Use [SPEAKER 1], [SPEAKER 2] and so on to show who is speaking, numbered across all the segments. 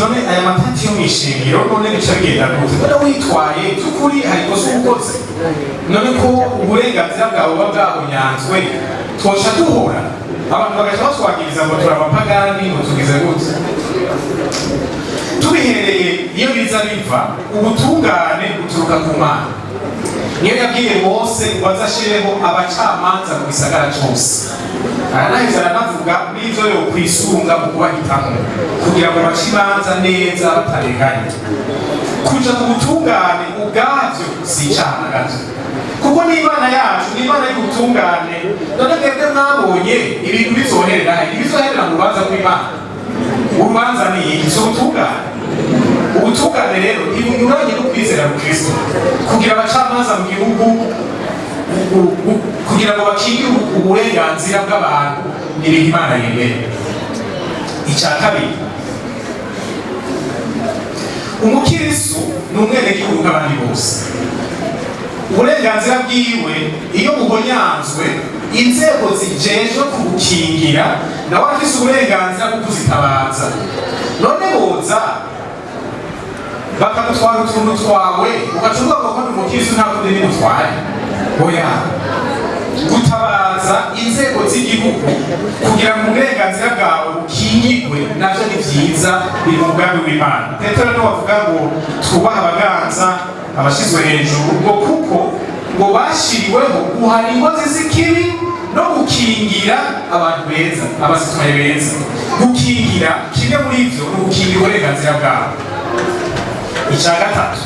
[SPEAKER 1] None aya matati yo mw'ishengero, none bica bigenda gute? None witwaye by'ukuri hari ikosa uba ukoze? None ko uburenganzira bwawe buba bwahonyanzwe, twoca duhora abantu bagaca batwagiriza ngo turi abapagani, ngo tugize gute? Tubihereye iyo biza biva, ubutungane buturuka ku Mana. Niyo yabwiye Mose ngo azashireho abacamanza mu gisagara cose. Aranaheza aranavuga n'ivyo yokwisunga mu kubahitamwo kugira ngo bace imanza neza batarenganye. Kuja mu butungane ubwavyo si icaha na gato, kuko n'Imana yacu ni Imana y'ubutungane. None mwebwe mwabonye ibintu bizoherera he? Ntibizoherera mu rubanza rw'Imana. Urubanza ni iki? Si ubutungane? Ubutungane rero ntibunyuranye no kwizera Kristo. Kugira abacamanza mu gihugu kugira ngo bakingire uburenganzira bw'abantu ni ibintu Imana yemera. Icya kabiri, umukirisu ni umwenegihugu nk'abandi bose. Uburenganzira bwiwe iyo buhonyanzwe, inzego zijejwe kubukingira nawe afise uburenganzira bwo kuzitabaza. None boza bakagutwara utuntu twawe, ugaca uvuga ngo ko ndi umukirisu, nta kundi nimutware? Oya, gutabaza inzego z'igihugu kugira ngo uburenganzira bwawe bukingirwe navyo ni vyiza, biri mu mugambi w'Imana. Petero niwe avuga ngo twubahe abaganza, abashizwe hejuru, ngo kuko ngo bashiriweho guhana inkozi z'ikibi no gukingira abantu beza, abasitwaye beza. Gukingira, kimwe muri ivyo ni ugukingira uburenganzira bwabo. Icya gatatu,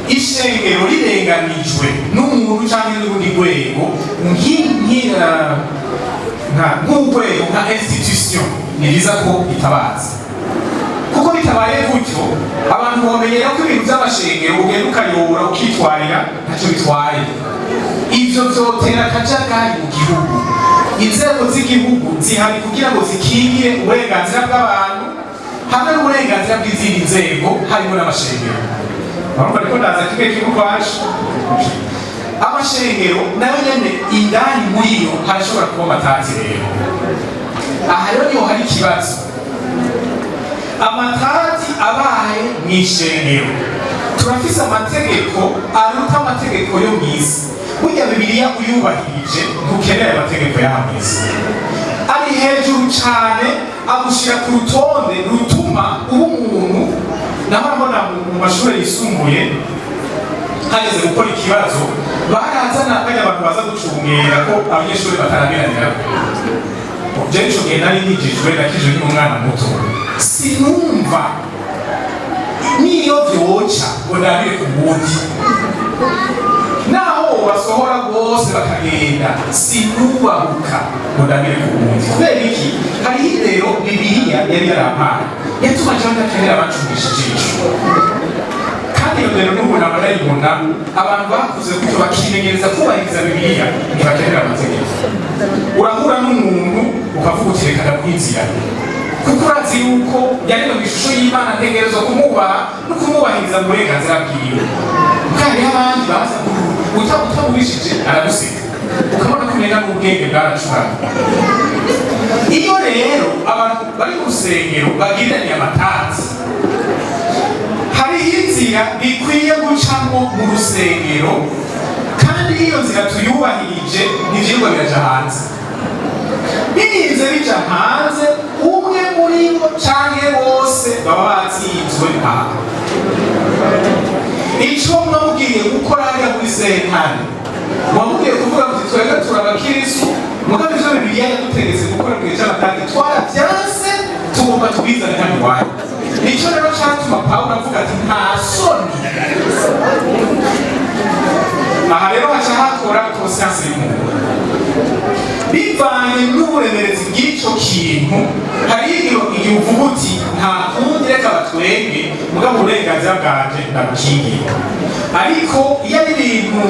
[SPEAKER 1] ishengero rirenganijwe n'umuntu cyangwa n'urundi rwego, nk'urwego, nka institution, ni byiza ko itabaza, kuko bitabaye gutyo abantu bomenyera ko ibintu by'amashengero ugenda ukayobora, ukitwarira, ntacyo bitwaye. Ivyo vyotera akajagari mu gihugu. Inzego z'igihugu zihari kugira ngo zikingire uburenganzira bw'abantu hamwe n'uburenganzira bw'izindi nzego, harimo n'amashengero. Urumva ariko ndaza kimwe kimwe ukwaje. Amashengero nayo nyene indani muri yo harashobora kuba amatati. Rero aha rero niho hari ikibazo. Amatati abaye mu ishengero, turafise amategeko aruta amategeko yo mw'isi. Burya Bibiliya uyubahirije, ntukeneye amategeko y'aha mw'isi. Ari hejuru cane, agushyira ku rutonde rutuma uba umuntu. Naho urabona mu mashuri yisumbuye, hageze gukora ikibazo, barazana bajya abantu baza gucungera ko abanyeshuri batarabiranira. Jewe ico gihe nari nkijijwe, nakijijwe nkiri umwana muto. Sinumva niyo vyoca ngo ndabire ku wundi, naho basohora bose bakagenda, sinubahuka ngo ndabire ku wundi. Kubera iki? Hariho indero Bibiliya yari yarampaye yatuma jewe ndakenera abacungisha ijisho. Kandi iyo ndero n'ubu naba ndayibona. Abantu bakuze gutyo, bakimenyereza kubahiriza Bibiliya, ntibakenera amategeko. Urahura n'umuntu ukavuga uti: "Reka ndaguha inzira," kuko urazi yuko yaremwe mu ishusho y'Imana, ntegerezwa kumwubaha no kumwubahiriza mu burenganzira bwiwe. Kuko hariho abandi baza utamubishije araguseka, ukabona ko umenga n'ubwenge bwaracurana. Iyo rero abantu bari mu rusengero bagiriraniye amatati, hariho inzira bikwiye gucamo mu rusengero, kandi iyo nzira tuyubahirije, n'ivyigwa biraja hanze. Birinze bija hanze, umwe muri bo canke bose baba batsinzwe. Ntabwo ico mwamubwiye gukora hariya muri sentare, mwamubwiye kuvuga muti: "Twebwe turi abakirisu, mugabo ivyo Bibiliya yadutegetse gukora mu gihe c'amatati twaravyanse, tugomba tubizane hano iwanyu." Nico rero catuma Pawulo avuga ati: "Nta soni." Aha rero haca hakora conscience y'umuntu bivanye n'uburemerezi bw'ico kintu. Hariho igihe uvuga uti: "Nta kundi, reka batwenge, mugabo uburenganzira bwanje ndabukingiye." Ariko iyo ari ibintu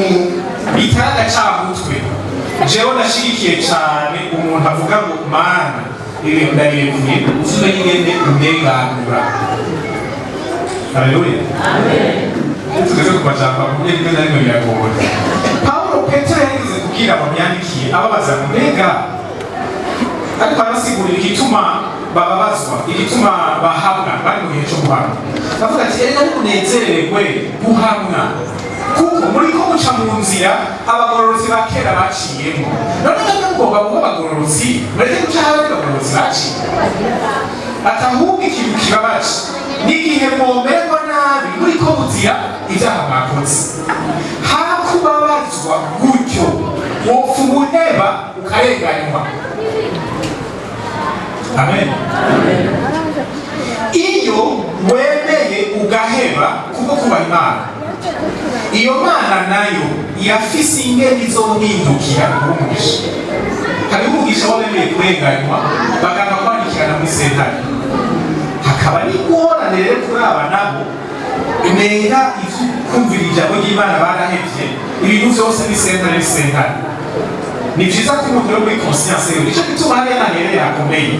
[SPEAKER 1] bitari agacamutwe, jewe ndashigikiye cane umuntu avuga ngo: "Mana, ibintu ndabirekuye, uzumenye ingene undenganura." Haleluya! Iyo tugeze ku majambo avuye, rimwe na rimwe biragora. Pawulo, Petero yarigeze kubwira abantu yandikiye, ababaza ngo mbega, ariko arabasigurira igituma Bababazwa, igituma bahamwa, bari mu gihe cyo guhamwa. Bavuga ati: "Erega nimunezererwe guhamwa, kuko muriko muca mu nzira abagororotsi ba kera baciyemo. None nga mugomba kuba abagororotsi, mureke guca aho abandi bagororotsi baciye." Ati: "Ahubwo ikintu kibabaje n'igihe mwomererwa nabi muriko muzira ibyaha mwakoze. Hakubabazwa gutyo, wopfa ubuheba ukarenganywa." Amen. Iyo wemeye ugaheba kubwo kubaha Imana, iyo Mana nayo irafise ingene izohindukira umugisha. Hariho umugisha w'abemeye kurenganywa, baganga kwandikirana muri sentare, hakaba n'ingorane rero kuri aba nabo umenga ivyo kumvira ijambo ry'Imana barahevye. Ibintu vyose ni sentare, ni sentare. Ni vyiza ko umuntu rero muri conscience yiwe, nico gituma hariya nahereye hakomeye,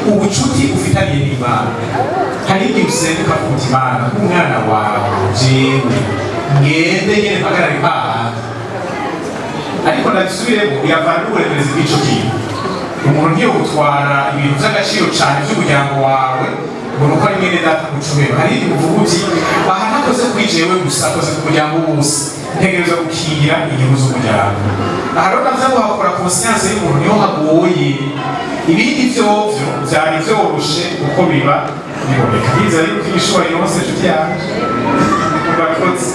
[SPEAKER 1] ubucuti ufitaniye n'Imana. Hari igihe usenga ukavuga uti: "Imana, nk'umwana wawe, jewe ngende nyene mpagarare hahandi." Ariko ndabisubiremo, biravana n'uburemerezi bw'ico kintu. Umuntu ntiyogutwara ibintu vy'agaciro cane vy'umuryango wawe ngo nuko ari mwene data ngucubero. Hari igihe uvuga uti: "Aha ntakoze kuri jewe gusa, akoze ku muryango wose, ntegerezwa gukingira inyungu z'umuryango." Aha rero navuze ngo hakora conscience y'umuntu, niho hagoye. Ibindi vyovyo vyari vyoroshe uko biba biboneka. Ndizera yuko inyishu wayirose, inshuti yanje. Murakoze.